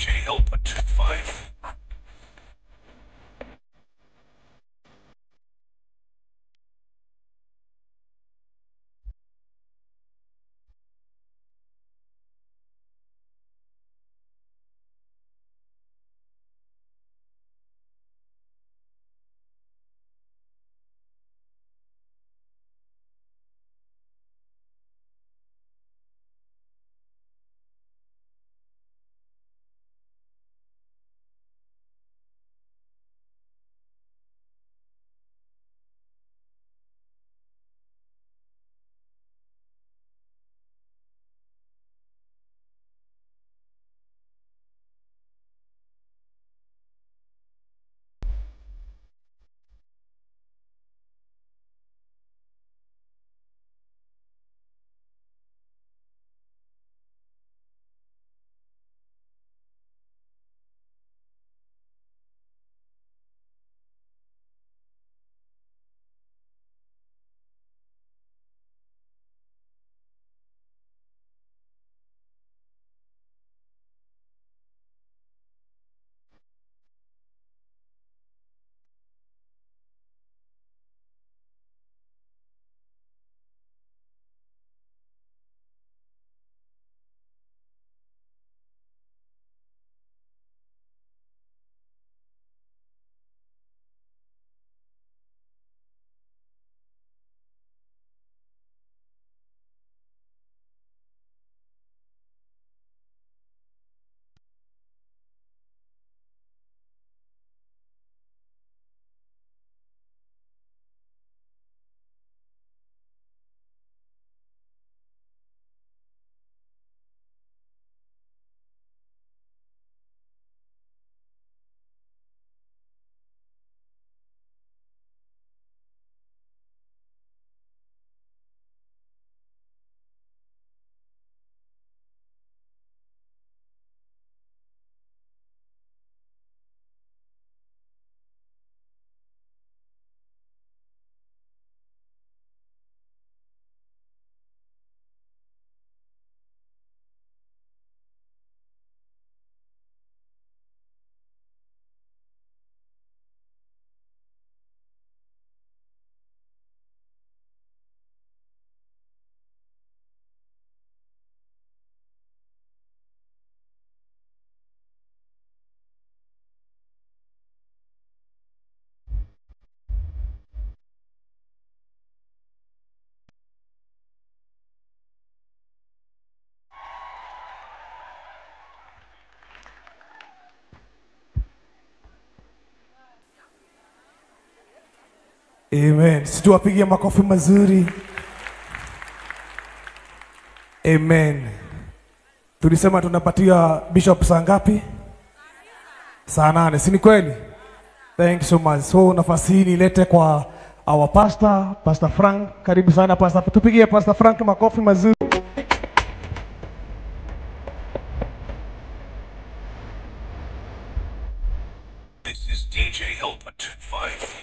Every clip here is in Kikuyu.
DJ Helper 5. Amen. Situwapigie makofi mazuri. Amen. Tulisema tunapatia Bishop saa ngapi? Saa 8, si ni kweli? Thank you so much. So nafasi hii nilete kwa our pastor, Pastor Frank. Karibu sana Pastor. Tupigie Pastor Frank makofi mazuri. This is DJ Helper 5.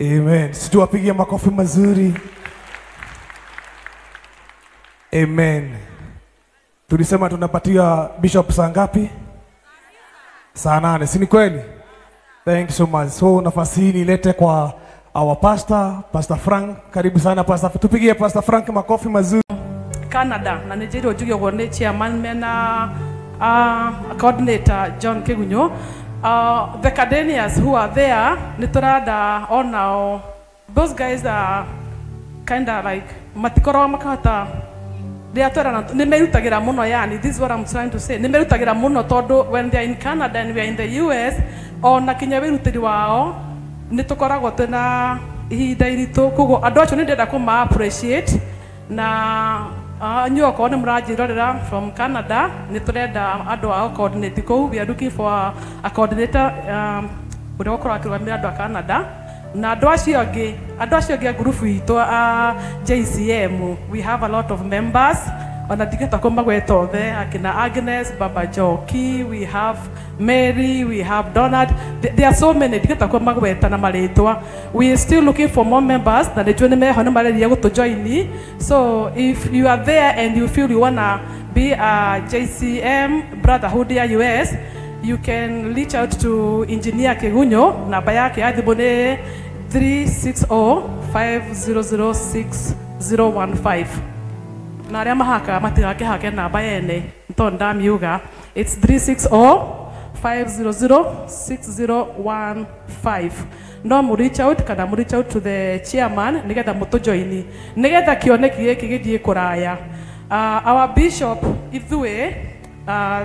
Amen. Situwapigie makofi mazuri. Amen. Tulisema tunapatia Bishop saa ngapi? Saa 8, si ni kweli? Thank you so much. So nafasi hii nilete kwa our pastor, Pastor Frank. Karibu sana Pastor. Tupigie Pastor Frank makofi mazuri. Canada na Nigeria njuge ũguo nĩ chairman mena coordinator John Kigunyo. The Cadenians who are there nĩ tũrenda onao, those guys are kind of like matikoragwo makahota rĩrĩa twerana nĩ merutagĩra mũno, yani this is what I'm trying to say, nĩ merutagĩra mũno tondũ when they are in Canada and we are in the US, ona kinya wĩrutĩri wao nĩ tũkoragwo twĩna ihinda iritũ. Koguo andũ acio nĩ ndĩrenda kũma appreciate na inyuĩ okorwo nĩ mũranjĩrorera from Canada, nĩ tũrenda andũ a coordinate kũu. We are looking for a coordinator ũrĩa ũkorwo akĩrũgamĩrĩra andũ a Canada na andũ acio angĩ, andũ acio angĩ a ngurubu itũ a JCM. We have a lot of members, ona ndingĩhota kũmagweta othe, akina Agnes, Baba Joki, we have Mary, we have Donald. There are so many, ndingĩhota kũmagweta na marĩtwa. We are still looking for more members na nĩnjũĩ nĩ meho nĩ mareria gũtũjoini. So if you are there and you feel you wanna be a JCM Brotherhood ya US, you can reach out to Engineer Kigunyo. Namba yake ya thimũ nĩ 360 500 6015. Na arĩa mahakaga matigakĩhake namba yene tondũ ndamiuga. It's 360 500 6015. No mu reach out kana mu reach out to the chairman nigetha mũtũjoini nigetha kĩoneki gĩkĩ gĩthiĩ kũraya. Our bishop ithuĩ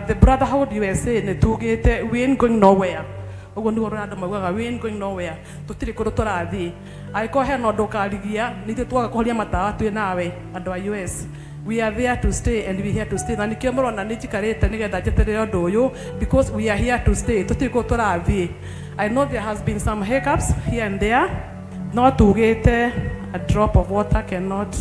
the Brotherhood USA nĩ tugĩte we ain't going nowhere. Ũguo nĩguo andũ maugaga, we ain't going nowhere, tũtirĩ kũndũ tũrathiĩ. Angĩkorwo hena ũndũ ũkarigia nĩ ithuĩ twaga kũhoria matawa twĩ nawe. Andũ a US, we are there to stay and we here to stay. Na nĩkĩo mũrona nĩ njikarĩte nĩgetha njeterere ũndũ ũyũ, because we are here to stay, tũtirĩ kũndũ tũrathiĩ. I know there has been some hiccups here and there, no tugĩte a drop of water cannot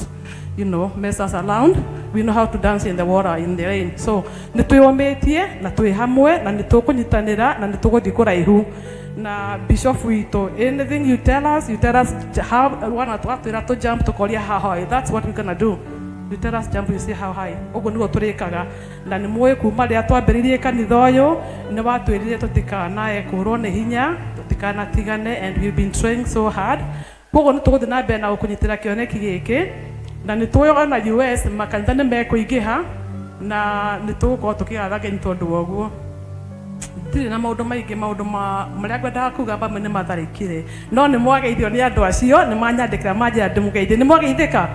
mess us around. We know how to dance in the water, in the rain. So nĩ twĩyũmĩtie na twĩ hamwe na nĩ tũkũnyitanĩra na nĩ tũgũthiĩ kũraihu na bishop witũ. Anything you tell us, you tell us how wana twatwĩra tũ jump tũkoria how high, that's what we're gonna do. You tell us jump, you say how high. Ũguo nĩguo tũrĩkaga. Na nĩ mũĩ kuma rĩrĩa twambĩrĩirie kanitha ũyũ nĩ watwĩrire tũtikanae kũrwo nĩ hinya, tũtikanatigane, and we've been trying so hard. Koguo nĩ tũgũthiĩ na mbere na gũkũnyitĩra kĩoneki gĩkĩ na nĩ tũĩ ona US makanitha nĩ mekũingĩha na nĩ tũgũkorwo tũkĩgatha Ngai tondũ wa ũguo. Ndirĩ na maũndũ maingĩ, maũndũ marĩa ngwendaga kuga mamwe nĩ matharĩkire, no nĩ mwageithio nĩ andũ acio, nĩ manyandĩkĩra manjĩra ndĩmũgeithie. Nĩ mwageithĩka?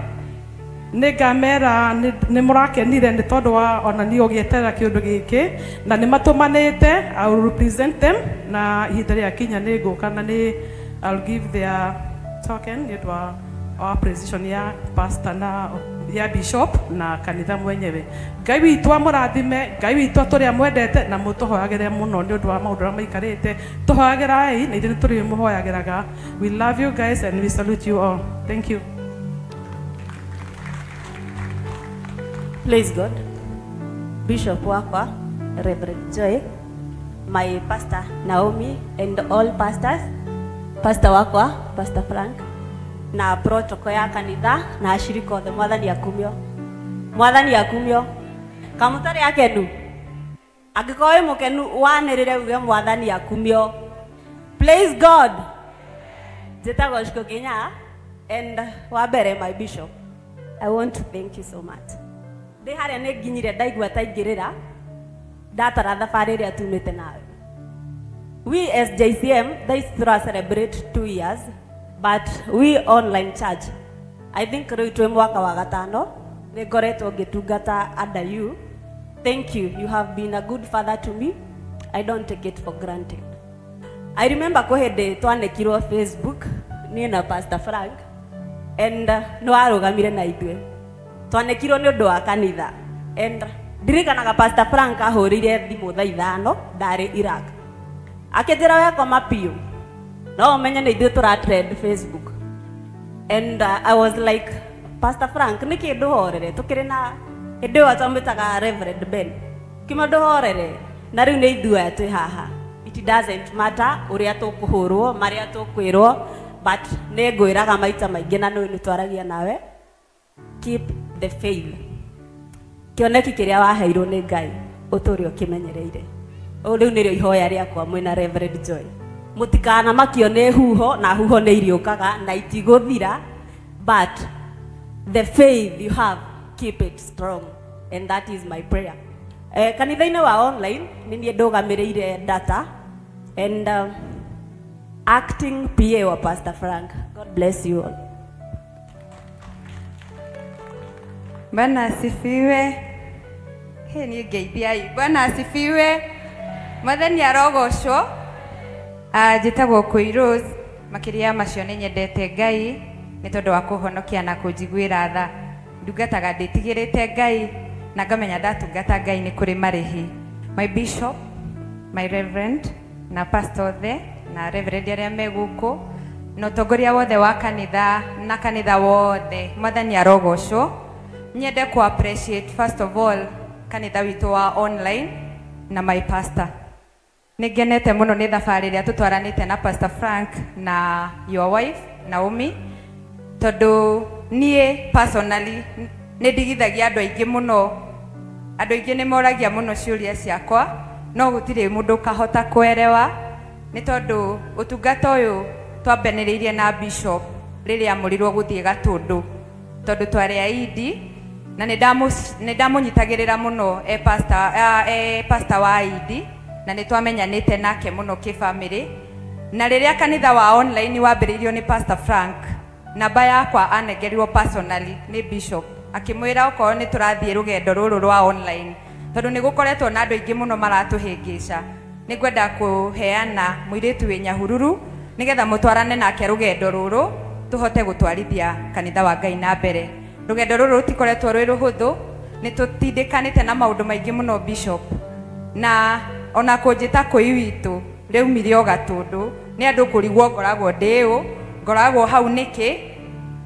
Nĩ ngamera nĩ mũrakenire nĩ tondũ wa ona niĩ ũgĩeterera kĩũndũ gĩkĩ na nĩ matũmanĩte. I will represent them na ihinda rĩakinya nĩ ngũka na nĩ I'll give their token nĩ ũndũ wa our precision ya pastor na ya bishop na kanitha mwenyewe. Ngai witũ amũrathime, Ngai witũ atũrĩa mwendete na mũtũhoyagĩre mũno nĩ ũndũ wa maũndũ marĩa maikarĩte. Tũhoyagĩrai na ithuĩ nĩ tũrĩmũhoyagĩraga. We love you guys and we salute you all. Thank you. Praise God. Bishop wakwa, Reverend Joy, my pastor Naomi and all pastors, pastor wakwa, Pastor Frank, na protocol ya kanitha na ashirika othe, Mwathani akumio. Mwathani akumio. Kamutari akenu. Angĩkorwo wĩ mũkenu wanĩrĩre uge Mwathani akumio. Praise God. Njĩtagwo Shiko Kinya and wa mbere my bishop, I want to thank you so much. Ndĩ harĩa nĩ nginyire ndaigua ta ingĩrĩra ndatara thabarĩ ĩrĩa tumĩte nawe. We as JCM thaa ici tũra celebrate 2 years, but we online church, I think rĩu twĩ mwaka wa gatano nĩ ngoretwo ngĩtungata under you. Thank you, you have been a good father to me. I don't take it for granted. I remember kwĩ hĩndĩ twanĩkirwo Facebook niĩ na Pastor Frank and nĩ warũgamire na ithuĩ. Twanĩkirwo nĩ ũndũ wa kanitha and ndirikanaga Pastor Frank ahũrĩire thimũ thaa 5 ndarĩ Iraq, akĩnjĩra wekoma biũ no ũmenye nĩ ithuĩ tũra trend Facebook. And I was like, Pastor Frank nĩkĩ ndũhorere, tũkĩrĩ na hĩndĩ ĩyo twamwĩtaga Reverend Ben, kĩma ndũhorere na rĩu nĩ ithuĩ aya twĩ haha. It doesn't matter ũrĩa tũkũhũrwo, marĩa tũkwĩrwo, But nĩ ngwĩraga maita maingĩ na nĩ twaragia nawe, keep the faith. Kĩoneki kĩrĩa waheirwo nĩ Ngai ũtũre ũkĩmenyereire. O rĩu nĩrĩo ihoya rĩakwa mwĩna Reverend Joy. Mũtikana makio nĩ huho, na huho nĩ iriũkaga na itigũthira, but the faith you have, keep it strong, and that is my prayer. Kanitha-inĩ wa online nĩ niĩ ndũgamĩrĩire data and acting PA wa Pastor Frank. God bless you all. Bwana asifiwe. He ni ngeithiai. Bwana asifiwe. Mwathani arogocwo. Njĩtagwo Kũi Rose. Makĩria ya macio nĩ nyendete Ngai nĩ tondũ wa kũhonokia na kũnjiguĩra tha. Ndungataga ndĩtigĩrĩte Ngai na ngamenya ndatungata Ngai nĩ kũrĩ marĩhi. My bishop, my reverend na pastor othe na reverend arĩa me gũkũ na ũtongoria wothe wa kanitha na kanitha wothe, Mwathani arogocwo. Nyende ku appreciate first of all kanitha witũ wa online na my pastor. Nĩ ngenete mũno nĩ thabarĩ ĩrĩa tũtwaranĩte na Pastor Frank na your wife Naomi, tondũ niĩ personally nĩ ndigithagia andũ aingĩ mũno. Andũ aingĩ nĩ moragia mũno ciũria ciakwa, no gũtirĩ mũndũ ũkahota kwerewa nĩ tondũ ũtungata ũyũ twambanĩrĩirie na bishop rĩrĩa amũrirwo gũthiĩ Gatũndũ, tondũ twarĩ aidi na nĩ ndamũnyitagĩrĩra mũno e pastor wa aidi, na nĩ twamenyanĩte nake mũno kĩbamĩrĩ. Na rĩrĩa kanitha wa online wambĩrĩirio nĩ Pastor Frank, namba yakwa anengerirwo personally nĩ bishop, akĩmwĩra okorwo nĩ tũrathiĩ rũgendo rũrũ rwa online, tondũ nĩ gũkoretwo na andũ aingĩ mũno maratũhĩngĩca, nĩ ngwenda kũheana mũirĩtu wĩ Nyahururu nĩgetha mũtwarane nake rũgendo rũrũ tũhote gũtwarithia kanitha wa Ngai na mbere. Rũgendo rũrũ rũtikoretwo rwĩ rũhũthũ, nĩ tũtindĩkanĩte na maũndũ maingĩ mũno bishop, na ona kũnjĩta Kũi witũ rĩaumire o Gatũndũ nĩ andũ kũrigwo ngoragwo ndĩũ, ngoragwo hau nĩkĩ,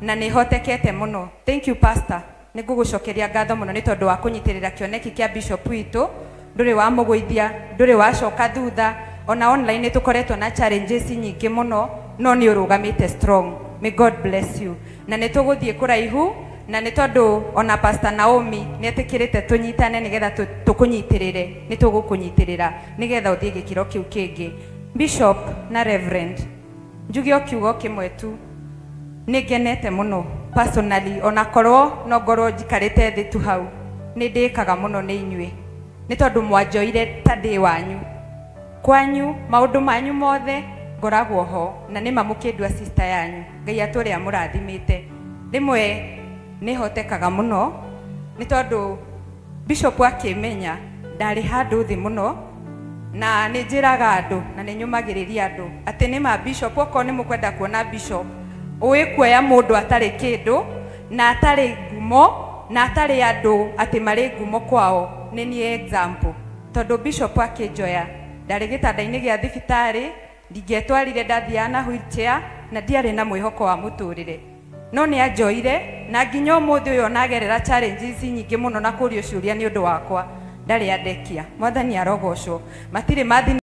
na nĩ hotekete mũno. Thank you pastor, nĩ ngũgũcokeria ngatho mũno nĩ tondũ wa kũnyitĩrĩra kĩoneki kĩa bishop witũ. Ndũrĩ wa mũgũithia, ndũrĩ wacoka thutha. Ona online nĩ tũkoretwo na challenges nyingĩ mũno, no nĩ ũrũgamĩte strong. May God bless you. Na nĩ tũgũthiĩ kũraihu, na nĩ tondũ ona Pastor Naomi nĩ etĩkĩrĩte tũnyitane nĩgetha tũkũnyitĩrĩre, nĩ tũgũkũnyitĩrĩra nĩgetha ũthiĩ gĩkĩro kĩu kĩngĩ. Bishop na Reverend, njuge o kiugo kĩmwe tu, nĩ ngenete mũno personally, ona korwo no ngorwo njikarĩte thĩ tu hau, nĩ ndĩkaga mũno nĩ inyuĩ, nĩ tondũ mwanjoire ta ndĩ wanyu. Kwanyu maũndũ manyu mothe ngoragwo ho, na nĩ mamũkĩndua sister yanyu. Ngai atũre amũrathimĩte. Rĩmwe nĩ hotekaga mũno nĩ tondũ bishop akĩmenya ndarĩ handũ thĩ mũno, na nĩ njĩraga andũ na nĩ nyũmagĩrĩria andũ atĩ nĩ ma bishop, okorwo nĩ mũkwenda kuona bishop ũĩ kuoya mũndũ atarĩ kĩndũ na atarĩ ngumo na atarĩ andũ atĩ marĩ ngumo kwao, nĩ niĩ example. Tondũ bishop akĩnjoya ndarĩ gĩtanda-inĩ gĩa thibitarĩ, ndingĩetwarire, ndathiaga na wheelchair na ndiarĩ na mwĩhoko wa mũtũrĩre, no nĩ anjoire na nginya ũmũthĩ ũyũ onagerera challenges nyingĩ mũno na kũrio ciũria nĩ ũndũ wakwa, ndarĩ andekia. Mwathani arogocwo. Matirĩ mathi